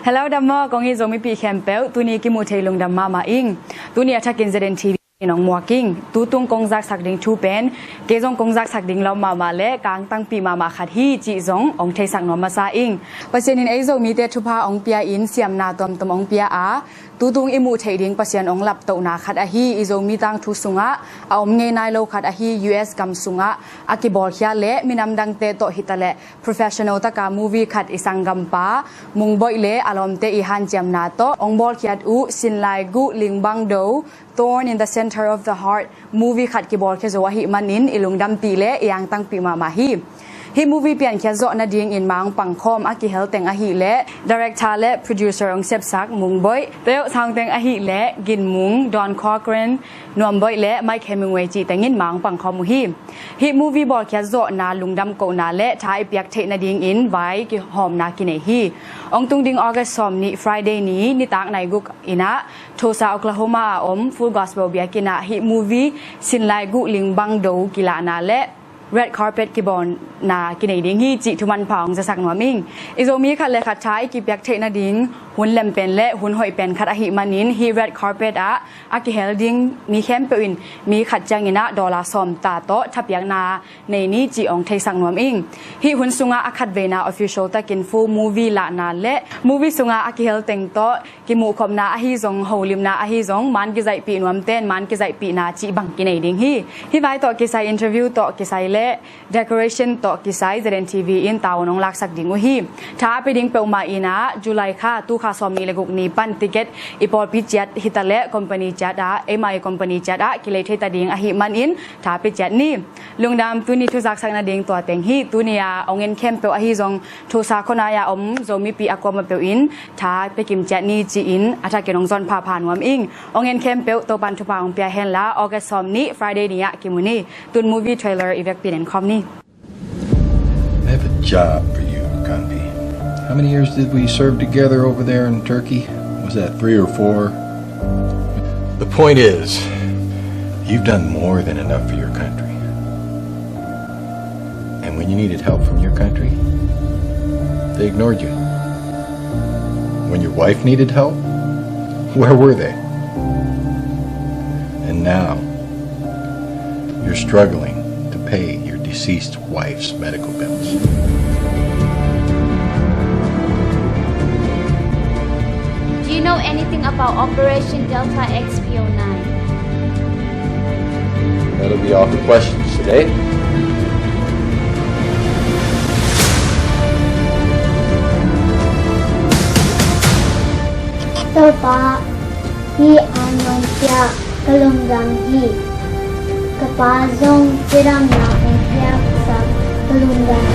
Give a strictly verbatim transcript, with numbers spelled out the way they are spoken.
Hello, dam maw, kong it Zomi pi khempeuh, tuni kimuh theih lungdam mahmah ing. Tuni a thakin Z N T V in hong muak ing. Tutung kong zaksak ding thu pen, kei zong kong zaksak ding lawm mahmah le ka angtangpih mahmah khat hi cih zong hong theisak nuam masa ing. Pasian in ei Zomite thupha hong pia in siamna tuamtuam hong pia a, tutung i muh theih ding Pasian hong laptohna khat ahi, i Zomi tangthu sungah a om ngei nai lo khat ahi, U S gam sungah a kibawlkhiat le minam dangte tawh hitaleh professional taka movie khat i sanggampa Mung Boih le a lawmte i hanciamna tawh hong bawlkhiat uh Sinlai Guh Lingbang Do, Thorn in the Center of the Heart movie khat kibawlkhia zo ahih manin i lungdampih le i angtangpih mahmah hi. Hih movie piankhiat zawh nadingin ma hong pangkhawm a kihel teng ahih leh director le producer hong sepsak Mung Boih, teuh sound teng ahih leh Gin Mung, Don Corcoran, Nuam Boih le Mike Hemingway cih tengin ma hong pangkhawm uh hi. Hih movie bawlkhiat zawhna lungdam kohna le tha i piak theih nadingin vai kihawmna kinei hi. Hong tung ding August sawm nih Friday ni nitak nai guk in ah Tulsa, Oklahoma a om Full Gospel biakinn ah hih movie Sinlai Guh Lingbang Do kilahna le red carpet kibawlna kinei ding hi cih thumanpha hong zasak nuam ing. I Zomi khat le khat tha i kipiak theih nading hun lem pen le hun hoih pen khat ahih manin hih red carpet ah a kihel ding mi khempeuh in mi khat ciangin ah dollar sawm ta tawh thapiakna nei ni cih hong theisak nuam ing. Hih hun sungah a khatveina official takin full movie lahna le movie sungah a kihel teng tawh kimuhkhopna ahi zong, holimna ahi zong, maan kizaihpih nuamten maan kizaihpihna cih bang kinei ding hi. Hih vai tawh kisai, interview tawh kisai le decoration tawh kisai Z N T V in tavuan hong laksak ding uh hi. Tha a pia ding peuhmah in ah July kha, tu kha sawm nih le guk ni pan ticket i pawlpi ciat hitaleh company ciat ah, eima i company ciat ah kilei thei ta ding ahih manin tha a pia ciat ni. Lungdam, tuni thuzaksak nading tua teng hi. Tuni a hong en khempeuh ahi zong, Tulsa khuanai a om Zomipi a kuamah peuh in tha pia kim ciat ni ci-in a thakin hong zawn phapha nuam ing. Hong en khempeuh Topan thupha hong pia henla, August sawm nih Friday ni ah kimu ni. Tun movie trailer i vekpi in en khawm ni. I have a job for you, Kanpi. How many years did we serve together over there in Turkey? Was that three or four? The point is, you've done more than enough for your country. And when you needed help from your country, they ignored you. When your wife needed help, where were they? And now, you're struggling to pay your deceased wife's medical bills. Do you know anything about Operation Delta X P O nine? That'll be all for questions today. Topa, hih a nuamsiah ka lungdam hi. Ka pa zong cidamna hong piaksak ka lungdam